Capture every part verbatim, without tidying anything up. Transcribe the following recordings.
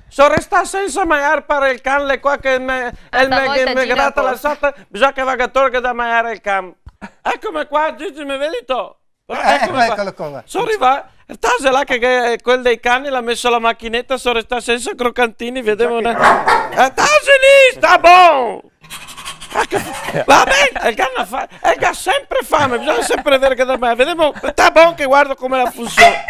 So restà sensa magnar par el can, l'è qua che me, el me, che me grata la sata, bisogna che vaga a torghe da magnar el can. Ecome qua, Gigi, me vedito? Eco, ecome qua. Ecolo qua. So rivà, tase là che, che quel dei cani l'à meso la machineta, so restà sensa crocantini, vedemo. Eh, tase lì, sta bon! Eco, va ben, el ga fa-, el ga senpre fame, bisogna senpre veder che da me. Vedemo, sta bon che vardo come la funsiona.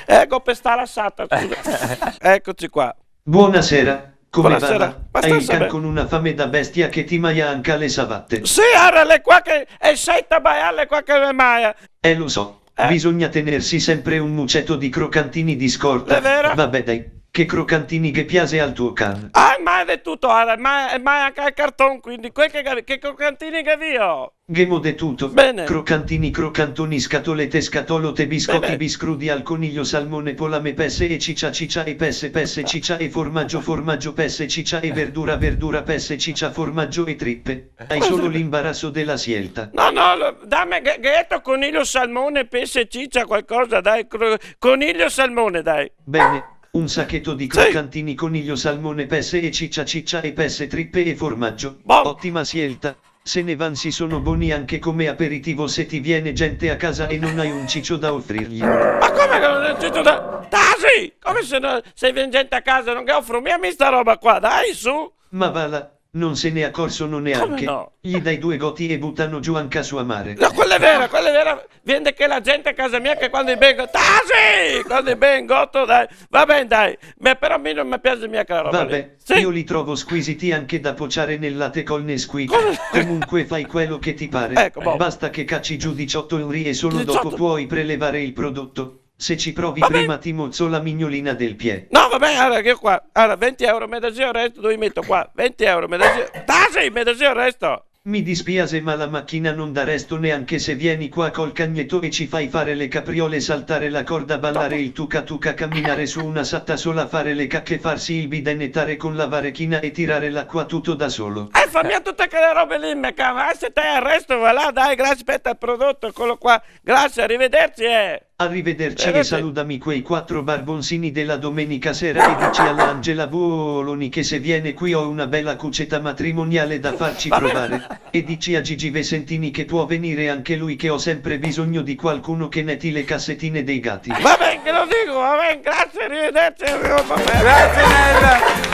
Eco, pestà la sata, scusa. Ecoci qua. Bonasera, come va? Bonasera. Abastonsa ben. Hai el can con una fame da bestia che ti maia anca le savate. Sì, ara, l'è qua che, el senta baiar, l'è qua che me maia. Eh, lo so. Eh. Bisogna tenersi senpre un muceto di crocantini di scorta. L'è vera. Vabè, dai, che crocantini ghe piase al tuo can? Ah, el maia de tuto, ara, el maia, el maia anca el carton, quindi quel che, che crocantini che gavìo? Ghemo de tuto. Bene. Crocantini, crocantoni, scatolete, scatolote, biscoti, bene, biscrudi al coniglio, salmone, polame, pese e cicia, cicia e pese, pese, cicia e formaggio, formaggio, pese, cicia e verdura, verdura, pese, cicia, formaggio e tripe. Hai solo l'imbarazzo della scelta. No, no, lo, dame, ghe, ghe eto coniglio, salmone, pese, cicia, qualcosa, dai, cro-, coniglio, salmone, dai. Bene, un sacheto di crocantini, coniglio, salmone, pese e cicia, cicia e pese, tripe e formaggio. Bon. Ottima scelta. Se ne van, si sono boni anche come aperitivo se ti viene gente a casa e non hai un cicio da offrirgli. Ma come che no xe un cicio da... Tasi! Come se no, se vien gente a casa, no ghe ofro mia mi sta roba qua, dai, su! Ma va là, non se ne accorgono neanche. Come no? Gli dai due goti e buttano giù anca su a mare. No, quela xe vera, quela xe vera. Vien de che la gente a casa mia che quando i ben go-, tasi! Quando i ben goto, dai. Va ben, dai. Ma però a mi no me piase mia quela roba lì. Vabbè, sì, io li trovo squisiti anche da pociare nel latte col Nesquik. Cosa? Comunque fai quello che ti pare. Eco, bon. Basta che cacci giù diciotto euri e solo dopo puoi prelevare il prodotto. Diciotto? Se ci provi prima ti mozzo la mignolina del pie. Va ben. No, va ben, ara, che qua, ara, venti euro, me dasi el resto, dove meto qua? Venti euro, me dasi, tasi, me dasi el resto. Mi dispiace, ma la macchina non dà resto neanche se vieni qua col cagneto e ci fai fare le capriole, saltare la corda, ballare il tuca tuca, camminare su una sata sola, fare le cacche, farsi il bidet, nettare con la varechina e tirare l'acqua tutto da solo. Eh, fa mia tute quele robe lì, me cava. Eh, se te dai el resto, va là, dai, grazie, speta el prodoto, ecolo qua. Grazie, arivederci, eh. Arrivederci e salutami quei quattro barbonsini della domenica sera e dici alla Angela Boloni che se viene qui ho una bella cucetta matrimoniale da farci provare. E dici a Gigi Vesentini che può venire anche lui, che ho sempre bisogno di qualcuno che netti le cassettine dei gatti. Va ben, che lo digo, va ben, grazie, arrivederci, arrivo, va ben. Grazie, Nella.